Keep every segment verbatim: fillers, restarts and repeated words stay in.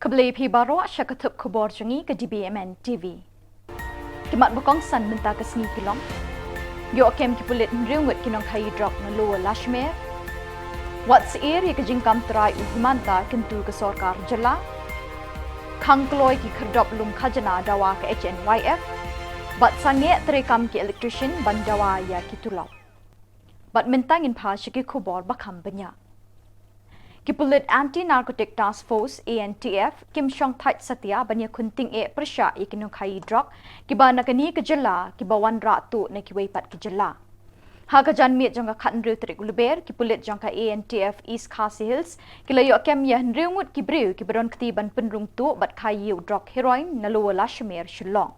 Khublei phi baroh sha ka thup khubor jong ngi ka D B M N T V. Ki mat ba kongsan mynta ka sngi ki long: ïoh kem ki pulit hynriew ngut ki nongkhaïi drok na Lower Lashmer. Wat syier ïa ka jingkam trai u Himanta, kyntu ka sorkar jylla. Khang kloi ki khyrdop lum khajna dawa ka H N Y F. Bad sangeh treikam ki electrician ban dawa ïa ki tulop. Bad mynta ngin phai sha ki khubor ba kham bniah. Ki pulit Anti Narcotic Task Force, A N T F, kim shong thait satia ban ïakhun tyngeh pyrshah ïa ki nongkhaïi drok kiba na kane ka jylla kiba wanrah tuh na kiwei pat ki jylla. Ha ka janmiet jong ka khathynriew tarik u Lber, ki pulit jong ka A N T F East Khasi Hills ki la ïoh kem ïa hynriew ngut ki briew kiba don kti ban pynrung tuh bad khaïi ïa u drok heroin na Lower Lashmer, Shillong.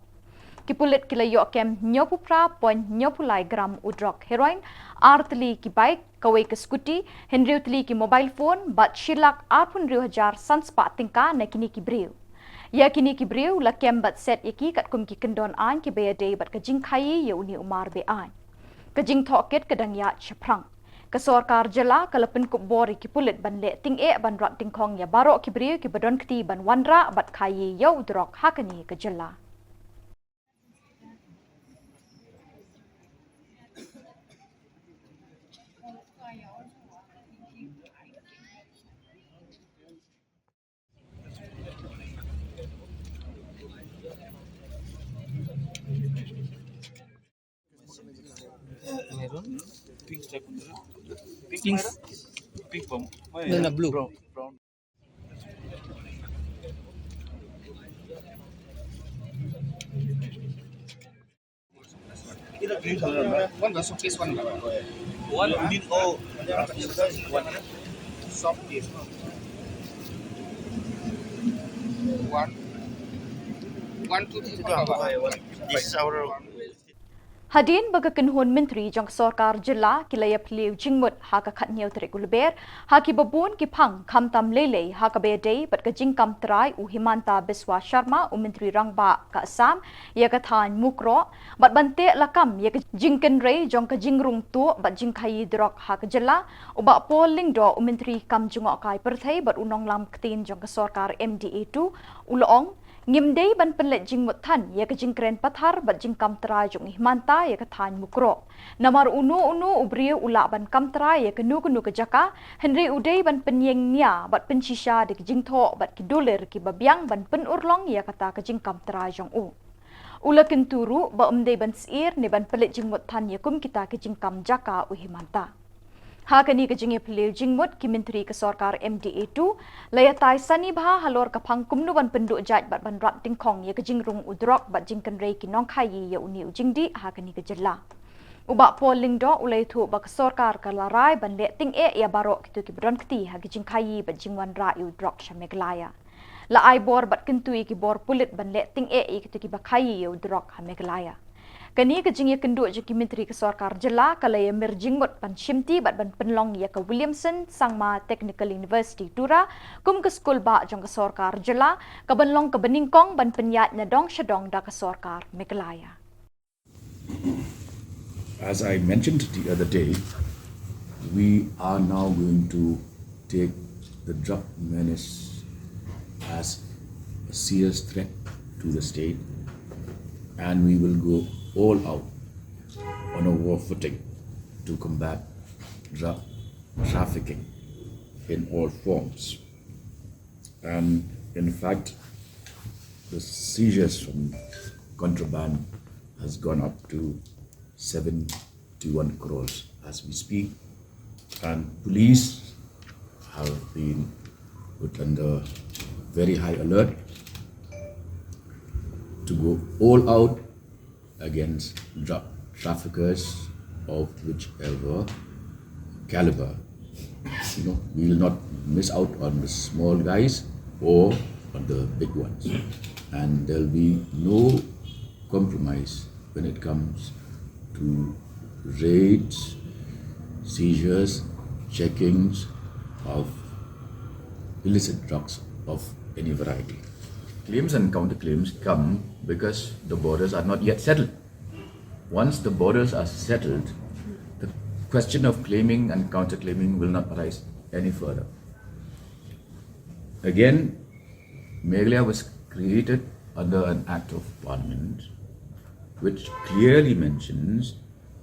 Ki pulit ki la ïoh kem hynñiewphew phra point hynñiewphew lai gram u drok heroin, ar tylli ki bike, kawei ka scooty, hynriew tylli ki mobile phone bad shi lak arphew hynriew hajar san spah tyngka na kine ki briew. Ïa kine ki briew la kem bad set ïa ki katkum ki kyndon aiñ kiba ïadei bad ka jingkhaïi ïa une u mar be-aiñ. Ka jingthoh kit ka dang ïaid shaphrang. Ka sorkar jylla ka la pynkup bor ïa ki pulit ban leh tyngeh ban rat dyngkhong ïa baroh ki briew kiba don kti ban wanrah bad khaïi ïa u drok ha kane ka jylla. Pink. Pink bomb. No, no, blue. Brown, brown. One, one, soft case, one. One, within all. One. Soft case, no? One. One, two, three, four, five. This is our Hadien ba ka kynhun myntri jong ka sorkar jylla ki la ïaphylliew jingmut ha ka khathynñiew tarik u Lber ha kiba bun ki phang, khamtam lei lei ha kaba ïadei bad ka jingkam trai u Himanta Biswa Sharma, u Myntri Rangbah ka Assam ïa ka thaiñ Mukroh, bad ban teh lakam ïa ka jingkynrei jong ka jingrung tuh bad jingkhaïi drok ha ka jylla. U Bah Paul Lyngdoh, u Myntri kam jngohkai pyrthei bad u nonglam ktien jong ka sorkar M D A two, u la ong, ngim dei ban pynleit jingmut than ïa ka jingkren pathar bad jingkam trai jong u Himanta ïa ka thaiñ Mukroh. Namar uno uno u briew u lah ban kam trai ïa kano kano ka jaka, hynrei u dei ban pynïeng nia bad pynshisha da ki jingthoh bad ki dulir kiba biang ban pynurlong ïa kata ka jingkam trai jong u. U la kyntu ruh ba ym dei ban syier ne ban pynleit jingmut than ïa kum kita ki jingkam jaka u Himanta. Ha kane ka jingïaphylliew jingmut, ki myntri ka sorkar M D A two la ïatai sani bha halor ka phang kumno ban pynduh jait bad ban rat dyngkhong ïa ka jingrung u drok bad jingkynrei ki nongkhaïi ïa une u jingdih ha kane ka jylla. U Bah Paul Lyngdoh u la ïathuh ba ka sorkar ka la rai ban leh tyngeh ïa baroh kito kiba don kti ha ka jingkhaïi bad jingwanrah ïa u drok sha Meghalaya. La ai bor bad kyntu ïa ki bor pulit ban leh tyngeh ïa kito kiba khaïi ïa u drok ha Meghalaya. Kane ka jingïakynduh jong ki myntri ka sorkar jylla ka la ïamir jingmut ban shimti bad ban pynlong ïa ka Williamson Sangma Technical University, Tura, kum ka skul bah jong ka sorkar jylla, kaban long kaba nyngkong ban pynïaid na dong sha dong da ka sorkar Meghalaya. As I mentioned the other day, we are now going to take the drug menace as a serious threat to the state, and we will go all out on a war footing to combat drug trafficking in all forms. And in fact, the seizures from contraband has gone up to seventy-one crores as we speak. And police have been put under very high alert to go all out against drug traffickers of whichever caliber. You know, we will not miss out on the small guys or on the big ones. And there'll be no compromise when it comes to raids, seizures, checkings of illicit drugs of any variety. Claims and counterclaims come because the borders are not yet settled. Once the borders are settled, the question of claiming and counterclaiming will not arise any further. Again, Meghalaya was created under an act of parliament which clearly mentions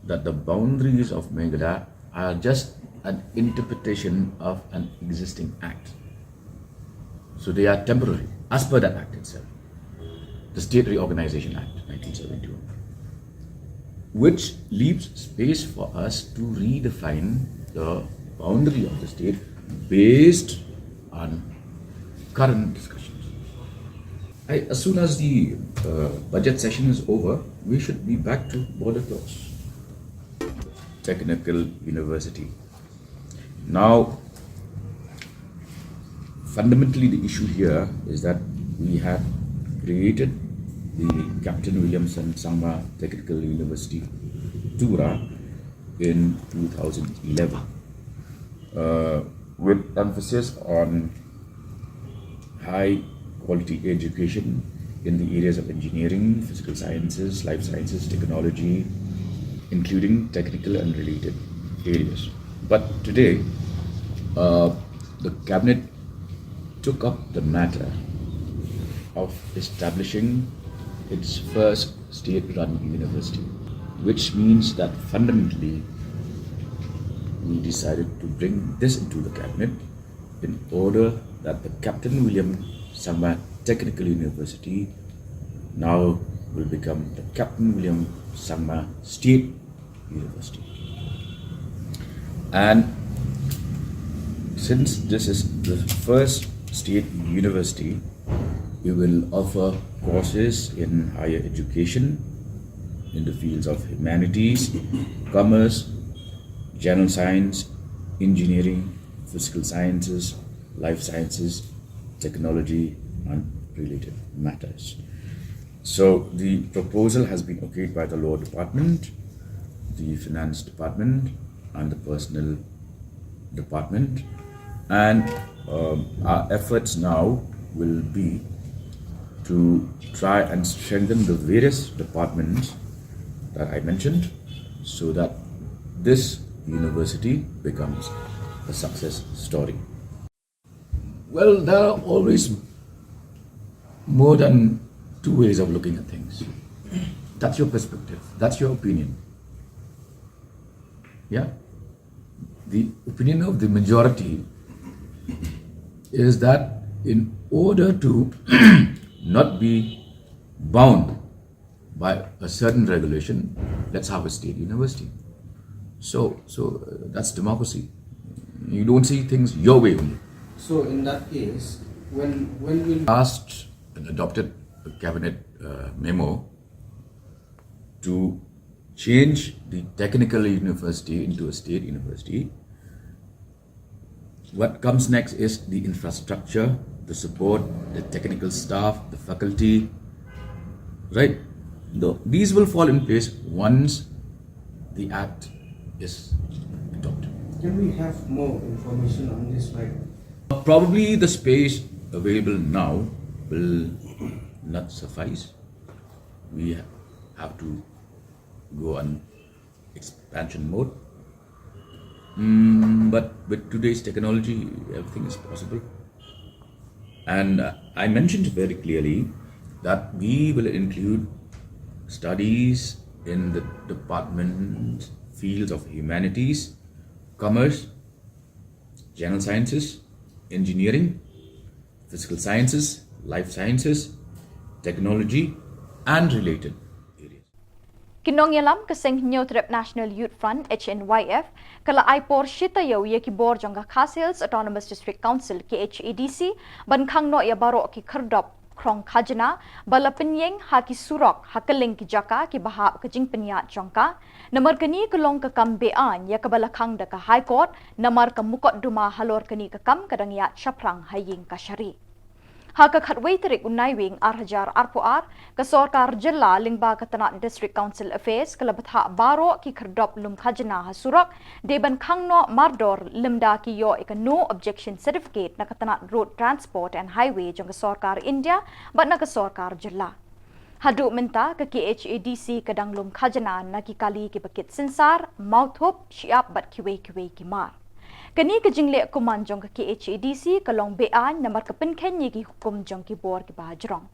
that the boundaries of Meghalaya are just an interpretation of an existing act. So they are temporary, as per that act itself, the State Reorganization Act nineteen seventy-one, which leaves space for us to redefine the boundary of the state based on current discussions. I, as soon as the uh, budget session is over, we should be back to border talks. Technical University. Now, fundamentally, the issue here is that we had created the Captain Williamson Sangma Technical University, Tura, in two thousand eleven, uh, with emphasis on high quality education in the areas of engineering, physical sciences, life sciences, technology, including technical and related areas. But today, uh, the cabinet took up the matter of establishing its first state run university, which means that fundamentally we decided to bring this into the cabinet in order that the Captain William Sangma Technical University now will become the Captain William Sangma State University. And since this is the first state university, we will offer courses in higher education in the fields of humanities, commerce, general science, engineering, physical sciences, life sciences, technology, and related matters. So the proposal has been okayed by the law department, the finance department, and the personnel department. And um, our efforts now will be to try and strengthen the various departments that I mentioned so that this university becomes a success story. Well, there are always more than two ways of looking at things. That's your perspective, that's your opinion. Yeah? The opinion of the majority is that in order to not be bound by a certain regulation, let's have a state university. So, so uh, that's democracy. You don't see things your way only. So in that case, when when will passed and adopted a cabinet uh, memo to change the technical university into a state university, what comes next is the infrastructure, the support, the technical staff, the faculty, right? Though these will fall in place once the act is adopted. Can we have more information on this? Like, probably the space available now will not suffice. We have to go on expansion mode. Mm, but with today's technology, everything is possible. And uh, I mentioned very clearly that we will include studies in the department fields of humanities, commerce, general sciences, engineering, physical sciences, life sciences, technology, and related areas. Ki nongïalam ka seng Hynñiewtrep National Youth Front, H N Y F, ka la ai por shi taïew ïa ki bor jong ka Khasi Hills Autonomous District Council, K H A D C, ban khang noh ïa baroh ki khyrdop khrong khajna ba la pynïeng ha ki surok ha kylleng ki jaka kiba hap ka jingpynïaid jong ka. Namar kane ka long ka kam be-aiñ ïa kaba la khang da ka High Court, namar ka mukotduma halor kane ka kam ka dang ïaid shaphrang ha ïing kashari. Ha ka khatwei tarik u Naiwieng ar hajar arphew ar, ka sorkar jylla lyngba ka tnat District Council Affairs ka la bthah baroh ki khyrdop lum khajna ha surok, dei ban khang noh mardor lymda ki ïoh ïa ka no objection certificate na ka tnat Road Transport and Highway jong ka sorkar India bad na ka sorkar jylla. Haduh mynta ka K H A D C ka dang lum khajna na ki kali kiba kit synsar, mawthup, shyiap bad kiwei kiwei ki mar. Kane ka jingleh kuman jong ka K H A D C ka long beaiñ namar ka pynkheiñ ïa ki hukum jong ki bor kiba hajrong.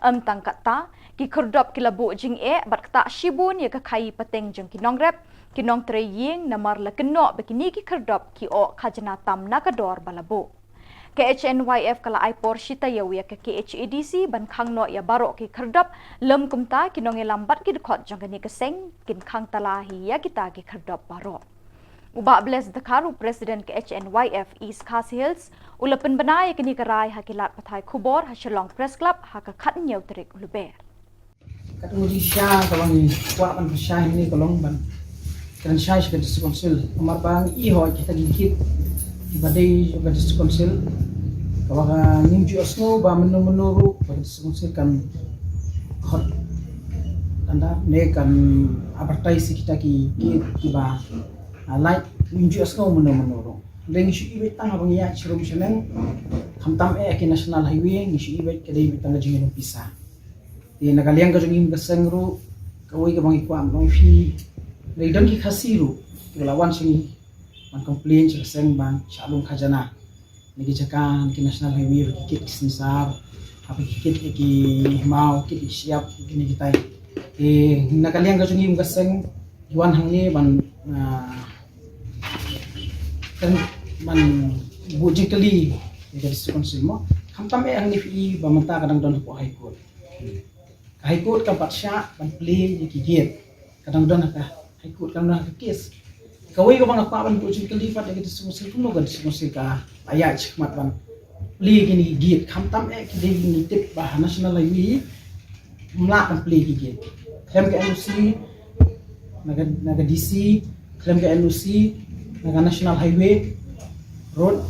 Ym tang katta, ki khyrdop ki la buh jingeh bad ktah shibun ïa ka khaii pateng jong ki nongrep, ki nongtrei ïing namar la kynnoh ba kine ki khyrdop ki ïoh khajna tam na ka dor ba la buh. Ka H N Y F ka la ai por shi taïew ïa ka K H A D C ban khang noh ïa baroh ki khyrdop, lym kumta ki nongïalam bad ki dkhot jong kane ka seng kin khang tala hi ïa kita ki khyrdop baroh. U Bah Bless Dkhar, u President ka H N Y F East Khasi Hills, u la pynbna ïa kane ka rai ha ki lad pathai khubor ha Shillong Press Club ha ka khathynñiew tarik u Lber. Katkum ka jingshisha kaba ngi kwah ban pynshai hangne ka long ban kren shai sha ka District Council. Namar ba ngi i hoi kita ki gate kiba dei jong ka District Council, kaba ka ngim ju ïohsngew ba mynno mynno ruh ba ka District Council kan khot tender ne kan advertise ïa kita ki gate kiba, ah, lait, ngim ju ïohsngew mynno mynno ruh. Hynrei ngi shu i beit tang haba ngi ïaid sharum shaneng, khamtam eh ha ki National Highway, ngi shu i beit ka dei beit tang ka jingïalum pisa. Te na ka liang ka jong ngi kum ka seng ruh, kawei kaba ngi kwah ban ong ïa phi, hynrei don ki Khasi ruh kiba la wan sha ngi ban complain sha ka seng ba shah lum khajna na ki jaka, na ki National Highway, ba ki gate ki synsar, haba ki gate ki hmaw, ki gate ki shyiap, kine kitai. Te na ka liang ka jong ngi kum ka seng, ngi wan hangne ban, ah, kan ban buh jingkylli ïa ka District Council mo. Khamtam eh hangne phi i ba mynta ka dang don hapoh High Court. Ka High Court kam pat shah ban plie ïa ki gate. Ka dang don ha ka High Court, ka dang don ha ka case. Kawei kaba nga kwah ban buh jingkylli pat ïa ka District Council, kumno ka District Council ka la ïaid shakhmat ban plie ïa kine ki gate. Khamtam eh ki dei, ngi tip ba ha National Highway ym lah ban plie ïa ki gate. Khlem ka N O C na ka, na ka D C, khlem ka N O C na ka National Highway Road.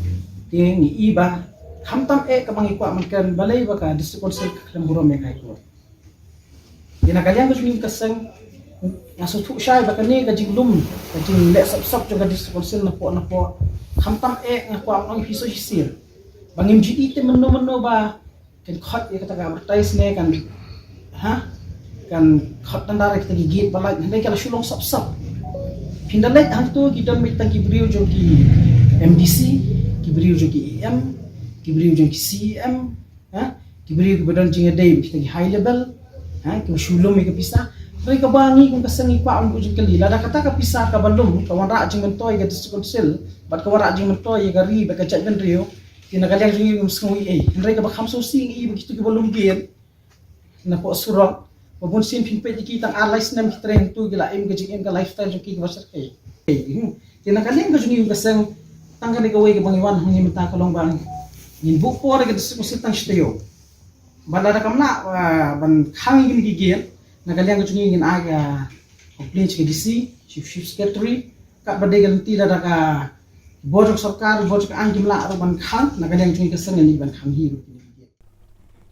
Te ngi i ba khamtam eh kaba ngi kwah ban kren, balei ba ka District Council ka khlem burom ïa ka High Court. Te na ka liang ka jong ngi kum ka seng, nga sngewthuh shai ba kane ka jinglum, ka jingleh sop sop jong ka District Council napoh napoh, khamtam eh nga kwah ban ong ïa phi shisha ba ngim ju i te mynno mynno ba kan khot ïa kata ka advertise ne kan, ha, kan khot tender ïa kita ki gate ba lait, hynrei ka la shu long sop sop. Phin da leit hangto ki don beit tang ki briew jong ki M D C, ki briew jong ki E M, ki briew jong ki C E M, ha, ki briew kiba don jingïadei bad kita ki high level, ha, kiba shu lum ïa ka pisa. Hynrei kaba ngi kum ka seng ngi kwah ban buh jingkylli, lada kata ka pisa kaba lum ka wanrah jingmyntoi ïa ka District Council bad ka wanrah jingmyntoi ïa ka ri bad ka jaitbynriew, te na ka liang jong ngi ngim sngew ei ei. Hynrei kaba kham sngewsih ngi i ba kito kiba lum gate napoh surok, ba bun sien phin peit ïa ki tang ar lai snem ki trei hangto, ki la im ka jingim, ka lifestyle jong ki kaba syrkhei. Te na ka liang ka jong ngi kum ka seng, tang kane kawei kaba ngi wan hangne mynta ka long ba ngin buh por ïa ka District Council tang shi taïew. Bad lada kam lah, ah, ban khang ïa kine ki gate, na ka liang ka jong ngi ngin ai ka complain sha ka D C, Chief, Chief Secretary, katba dei ka lynti, lada ka bor jong sorkar, bor jong ka aiñ kim lah ruh ban khang, na ka liang jong ngi ka seng ngin ïa ban khang hi ruh.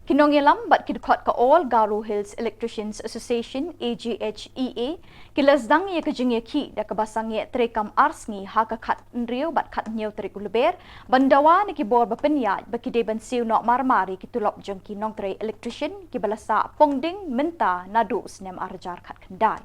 Ki nongïalam bad ki dkhot ka All Garo Hills Electricians Association, A G H E A, ki la sdang ïa ka jingïakhih da kaba sangeh treikam ar sngi ha ka khathynriew bad khathynñiew tarik u Lber, ban dawa na ki bor ba pynïaid ba ki dei ban siew noh marmar ïa ki tulop jong ki nongtrei electrician kiba la sah pongding mynta naduh u snem ar hajar khatkhyndai.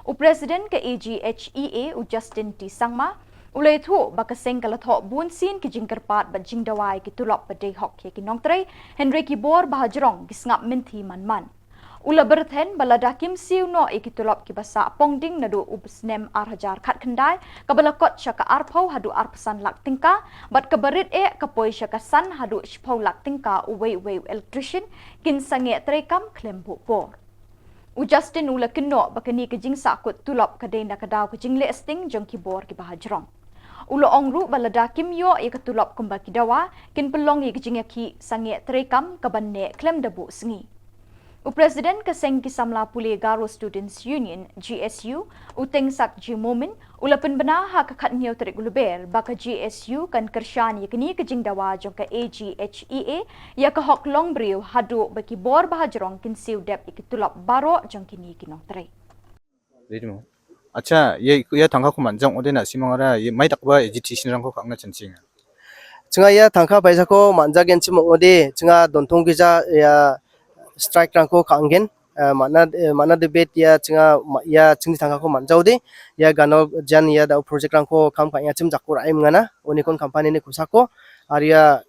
U President ka A G H E A, u Justin T Sangma, u la ïathuh ba ka seng ka la thoh bun sien ki jingkyrpad bad jingdawa ïa ki tulop ba dei hok ïa ki nongtrei, hynrei ki bor ba hajrong ki sngap mynthi man man. U la byrthen ba lada kim siew noh ïa ki tulop kiba sah pongding naduh u snem ar hajar khatkhyndai, kaba la kot sha ka arphew haduh arphew san lak tyngka, bad kaba rit eh ka poi sha ka san haduh shiphew lak tyngka uwei uwei u electrician, kin sangeh treikam khlem buh bor. U Justin u la kynnoh ba kane ka jingsahkut tulop ka dei na ka daw ka jingleh sting jong ki bor kiba hajrong. U la ong ruh ba lada kim ïoh ïa ka tulop kumba ki dawa, kin pynlong ïa ka jingïakhih sangeh treikam kaban neh khlem da buh sngi. U President ka seng ki samla pule Garo Students Union, G S U, u Tengsak G Momin, u la pynbna ha ka khathynñiew tarik u Lber ba ka G S U kan kyrshan ïa kane ka jingdawa jong ka A G H E A ïa ka hok longbriew haduh ba ki bor ba hajrong kin siew dep ïa ki tulop baroh jong kine ki nongtrei. Ready mo? Acha, ïa, ïa thangka ko manjang ode na simang ara, ïa mai tak ba ïa jiti sinrang ko khang na chansing. Chunga ïa thangka bai jako manjang gen chimong ode, chunga don thong gija ïa strike rang ko khang gen. eh, mana, eh, mana debate ïa chynga ma-, ïa chyngi thangka ko man jaw de, ïa gano jan ïa da project rang ko kam ka ïa chim jakur ai mngana, Unicon company ne kusa ko, ar ïa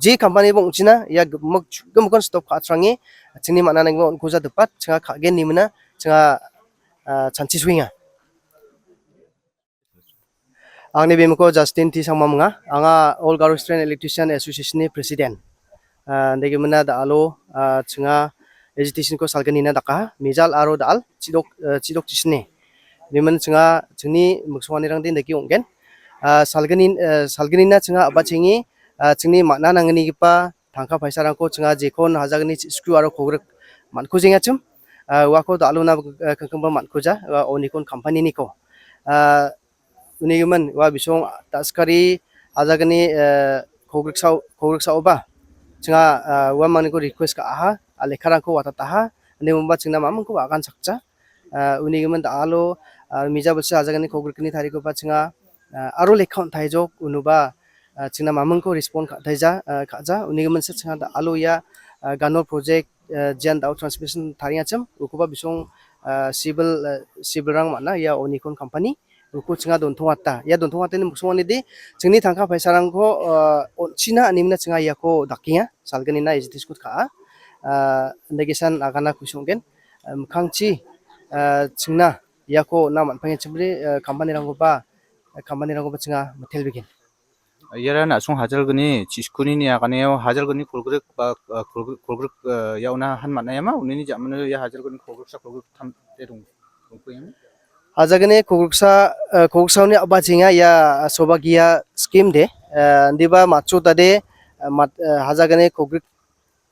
ji company bong china, ïa gmuk, gmukon stop ka atrangi, chyngi mana nang bong kusa depat, chynga ka gen ni mena, chynga, eh, chanchi swinga. Angni bimko Justin T Sangma mnga, anga All Garo Student Electrician Association ni President. Ah, degi mena da alo, ah, chynga agitation ko salgani na daka, mijal aro dal, chidok, eh, chidok chisne. Bimen chynga chyngi mukswani rang din degi onggen. Ah, salgani, eh, salgani na chynga aba chyngi, ah, chyngi mana nangni gipa, thangka paisa rang ko chynga jekon hajar gni sku aro kogrek man ko jingachim. Ah, wa ko da alo na, eh, kengkeng ba man ko ja, ah, Unicon company ni ko. Ah, uni yuman wa bisong taskari hajar gni, eh, kogrek sau, kogrek sau ba. Chynga, ah, wa man ko request ka aha, alekha rang ko wa tataha, ani mumba chynga mamang ko wa kan sakcha. Ah, uni gimen da alo, ah, mija bese hajar gni kogrek ni tari ko ba chynga, ah, aro lekha thai jok, unu ba, ah, chynga mamang ko respond ka thai ja, ah, ka ja, uni gimen se chynga da alo ïa, ah, Ganol project, ah, jan da transmission tari acham, uku ba bisong, ah, civil, ah, civil rang mana ïa Unicon company, uku chynga don thong ata, ïa don thong ata ni muksong ani de, chyngi thangka paisa rang ko, ah, on china ani mena chynga ïa ko dakia, salgani na is diskut ka, ah, ndegi san agana kusong gen, em, khangchi, eh, chynga, ïa ko na man pang chimri, eh, company rang ko ba, eh, company rang ko ba chynga matel begin. Ïa ra na song hajar gni chiskuni ni ïa kane ïa hajar gni kogrek ba, eh, kogrek, kogrek, eh, ïa una han man ïa ma, uni ni ja man ïa hajar gni kogrek sa kogrek tham te dong, dong ko ïa ma. Hajar gni kogrek sa, eh, kogrek sa uni aba chynga ïa, eh, Saubhagya scheme de, eh, ndi ba macho ta de, eh, mat, eh, hajar gni kogrek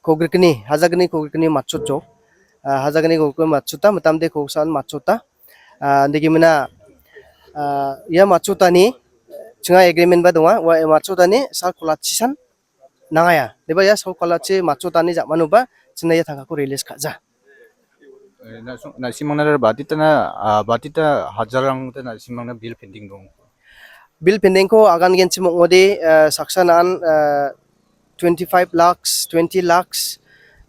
kogrek ni, hajar gni kogrek ni machot jo. Ah, hajar gni kogrek ni machot ta, matam de kogrek san machot ta. Ah, degi mena, ah, ïa machot ta ni, chynga agreement ba donga, wa ïa machot ta ni, sal kola chisan, nangaya. Deba ïa sal kola chi machot ta ni ja manu ba, chynga ïa thangka ko release ka ja. Eh, na sung, na simang na ba ti ta na, ah, ba ti ta hajar rang ta na simang na bill pending dong. Bill pending ko agan gen chimok ngode, eh, saksa nan, eh, twenty-five lakhs, twenty lakhs,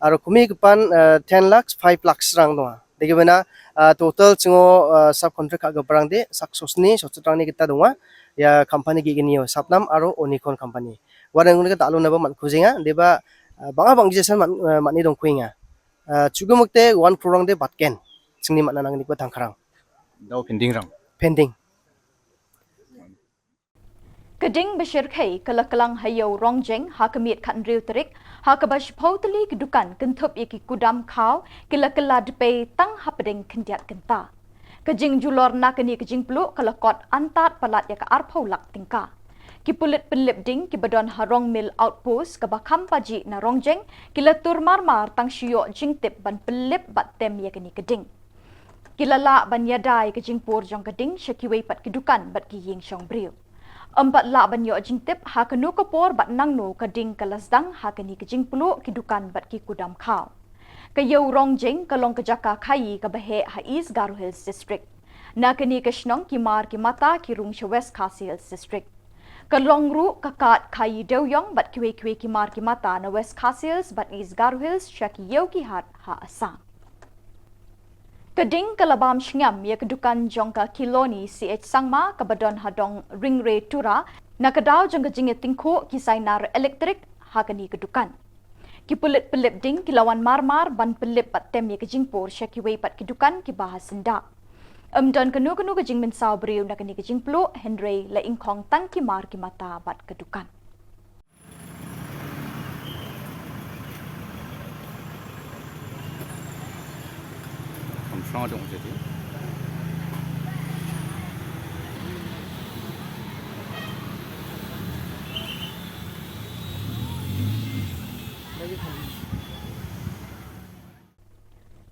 aro kumi kepan, eh, ten lakhs, five lakhs rang donga. Degi bena, eh, total chingo, eh, subcontract ka gebrang de, sak sosni, sosni rang ni kita donga, ïa company gi gini yo, Sapnam aro Unicon company. Warang ni kita alo na ba man kujinga, deba, eh, banga bang jesa man, eh, man ni dong kuinga. Eh, chugu mukte one crore rang de batken, chingni man nang ni ba tangkarang. Dau pending rang. Pending. Ka ding ba shyrkhei ka la kylang ha Ïew Rongjeng ha ka miet khathynriew tarik, ha kaba shiphew tylli ki dukan kynthup ïa ki kudam khaw ki la kylla dpei tang hapdeng khyndiat kynta. Ka jingjulor na kane ka jingpluh ka la kot antad palat ïa ka arphew lak tyngka. Ki pulit pynlip ding kiba don ha Rongmill Outpost kaba kham pajih na Rongjeng ki la tur mar mar tang shu ïoh jingtip ban pynlip bad tem ïa kane ka ding. Ki la lah ban ïada ïa ka jingpur jong ka ding sha kiwei pat ki dukan bad ki ïing shong briew. Ym pat lah ban ïoh jingtip ha kano ka por bad nangno ka ding ka la sdang ha kane ka jingpluh ki dukan bad ki kudam khaw. Ka Ïew Rongjeng ka long ka jaka khaïi kaba heh ha East Garo Hills District. Na kane ka shnong ki mar ki mata ki rung sha West Khasi Hills District. Ka long ruh ka kad khaïi Dewiong bad kiwei kiwei ki mar ki mata na West Khasi Hills bad East Garo Hills sha ki ïew ki hat ha Assam. Ka ding ka la bam shngam ïa ka dukan jong ka Kiloni C H Sangma kaba don ha dong Ringre Tura, na ka daw jong ka jingïatyngkhuh ki sainar elektrik ha kane ka dukan. Ki pulit pynlip ding ki la wan mar mar ban pynlip bad tem ïa ka jingpur sha kiwei pat ki dukan kiba ha syndah. Ym don kano kano ka jingmynsaw briew na kane ka jingpluh, hynrei la ingkhong tang ki mar ki mata bad ka dukan.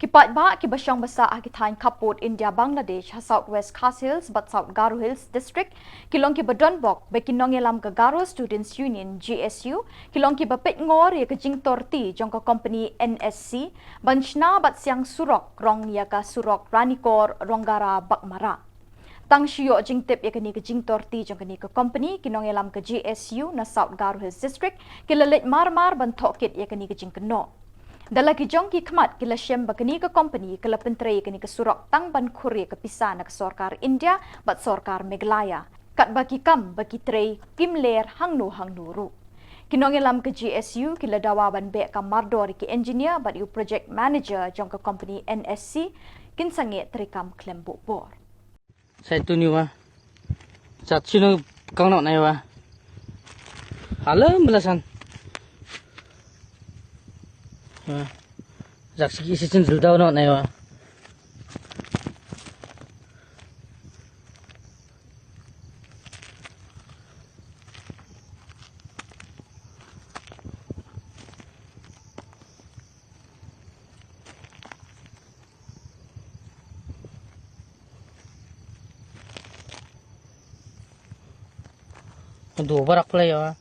Ki paidbah kiba shong ba sah ha ki thaiñ khappud India Bangladesh ha South West Khasi Hills bad South Garo Hills District ki long kiba donbok ba ki nongïalam ka Garo Students Union, G S U, ki long kiba peit ngor ïa ka jingtor ti jong ka kompani N S C ban shna bad siang surok rong ïa ka surok Ranikor Rongara Baghmara. Tang shu ïoh jingtip ïa kane ka jingtor ti jong kane ka kompani, ki nongïalam ka G S U na South Garo Hills District ki la leit mar mar ban thoh kit ïa kane ka jingkynnoh. Da la ki jong ki khmat ki la shem ba kane ka company ka la pyntrei kane ka surok tang ban khur ïa ka pisa na ka sorkar India bad sorkar Meghalaya. Katba ki kam ba ki trei kim ler hangno hangno ruh. Ki nongïalam ka G S U ki la dawa ban beh kam mardor ïa ki engineer bad ïa u project manager jong ka company N S C, kin sangeh treikam khlem buh bor. Sai tu ni wa. Sat sinu kang nok nai wa. Halo melasan. Wa. Zak siki sisin zildau nok nai wa. Adu barak pala ïa.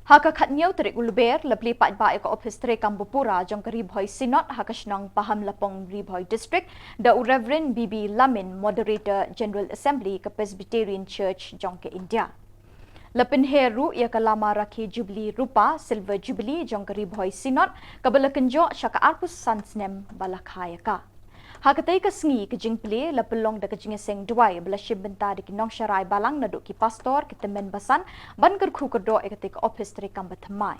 Ha ka khatñiew tarik u Lber, la plie paidbah ïa ka ophis treikam bapura jong ka Ri Bhoi Synod ha ka shnong Pahamlapong, Ri Bhoi District, da u Reverend B B Lamin, Moderator General Assembly ka Presbyterian Church jong ka India. La pynher ruh ïa ka lama rakhe Jubilee Rupa, Silver Jubilee jong ka Ri Bhoi Synod, kaba la kynjoh sha ka arphew san snem ba la kha ïa ka. Ha katei ka sngi ka jingplie la pynlong da ka jingïaseng duwai ba la shim bynta da ki nongsharai balang naduh ki pastor, ki tymmen basan, ban kyrkhu kyrdoh ïa katei ka ophis treikam bathymmai.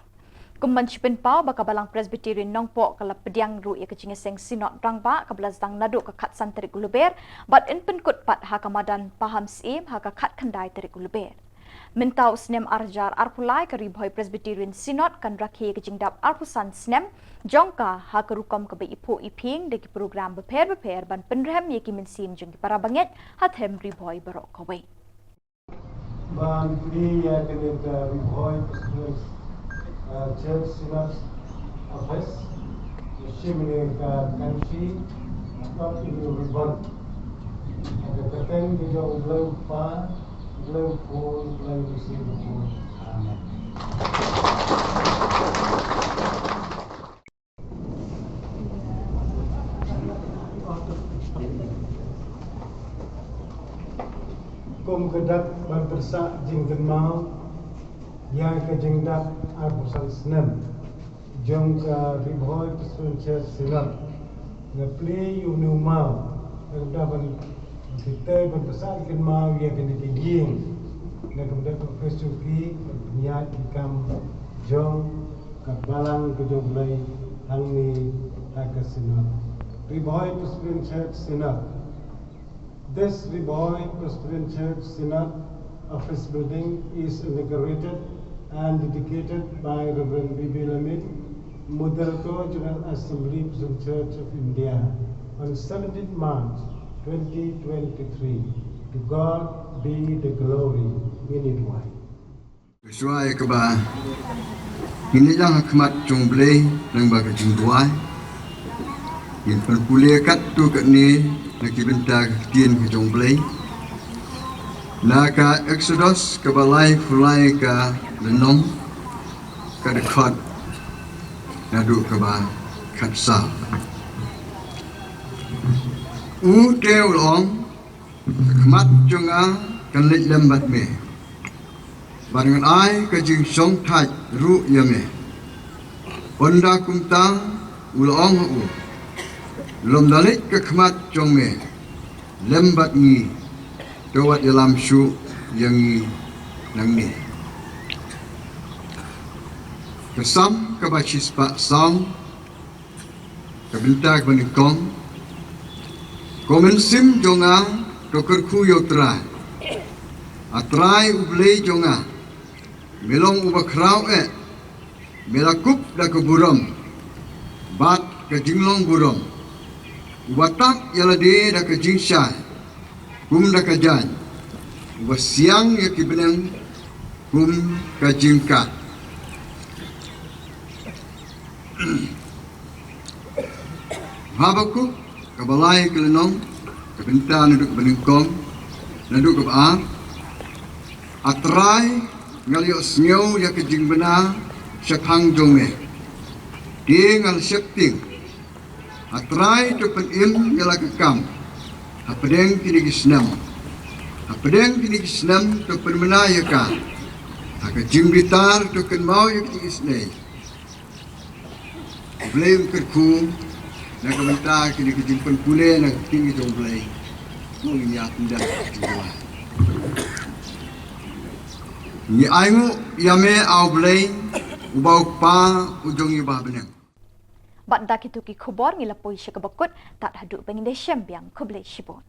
Kum ban shiphew paw ba ka Balang Presbyterian Nongpoh ka la pdiang ruh ïa ka jingïaseng Synod Rangbah kaba la sdang naduh ka khatsan tarik u Lber, bad yn pynkut pat ha ka madan Paham Syiem ha ka khatkhyndai tarik u Lber. Mynta u snem arhajar arphew lai ka Ri Bhoi Presbyterian Synod kan rakhe ka jingdap arphew san snem jong ka ha ka rukom kaba iphuh iphieng da ki program bapher bapher ban pynrhem ïa ki mynsiem jong ki para bangeit ha them Ri Bhoi baroh kawei. Ban plie ïa kane ka Ri Bhoi Presbyterian, uh, Church Synod Office, shim ïa ka kangshi, toh ïa u ribbon. Ka kyrteng ka jong U Blei U Kpa, U Blei U Khun, U Blei U Mynsiem Bakhuid. Amen. Kum ka dak ban pynsah jingkynmaw ïa ka jingdap arphew san snem jong ka Ri Bhoi Presbyterian Church Synod, nga plie ïa une u maw, nga da ban, kita ban pynsah jingkynmaw ïa kane ka ïing, nga da ban da ka office jong ki, ban pynïaid ki kam jong ka balang ka jong U Blei hangne ha ka Synod. Ri Bhoi Presbyterian Church Synod. This Ri Bhoi Presbyterian Church Synod office building is inaugurated and dedicated by Reverend B B Lamin, Moderator, General Assembly, Presbyterian Church of India, on seventeenth March twenty twenty-three. To God be the glory. Ngin ïa duwai. Shuwa ïa kaba ngin ïalang ha khmat jong U Blei lyngba ka jingduwai, ngin pynpule katto katne na ki bynta ka ktien ka jong U Blei. Na ka Exodus kaba laiphew lai ka lynnong, ka dkhot naduh kaba khatsaw. U te u la ong, ka khmat jong nga kan leit lem bad me, bad ngan ai ka jingshongthait ruh ïa me. Ynda kumta u la ong ha u, lymda leit ka khmat jong me lem bad ngi, to wat ïalam shuh ïa ngi nangne. Ka Salm kaba shispah saw, ka bynta kaba nyngkong. Ko mynsiem jong nga, to kyrkhu ïa U Trai. A Trai U Blei jong nga, me long uba khraw eh, me la kup da ka burom bad ka jinglong burom, uba tap ïa lade da ka jingshai kum da ka jaiñ, uba siang ïa ki bneng kum ka jingkah. Habakuk kaba lai ka lynnong, ka bynta naduh kaba nyngkong, naduh kaba ar. A Trai, nga la ïohsngew ïa ka jingbna shaphang jong me, te nga la sheptieng. A Trai, to pynim ïa la ka kam hapdeng kine ki snem. Hapdeng kine ki snem to pynmynna ïa ka ha ka jingbitar, to kynmaw ïa ka jingisynei. U Blei un kyrkhu na ka bynta kine ki jingpynpule na ka ktien ka jong U Blei. Ngi ïa pyndan ka jingduwai. Ngi ainguh ïa me, A U Blei, uba U Kpa u jong ngi uba ha bneng. Bad da kito ki khubor ngi la poi sha kaba kut, tad haduh ba ngin da shem biang, khublei shibun.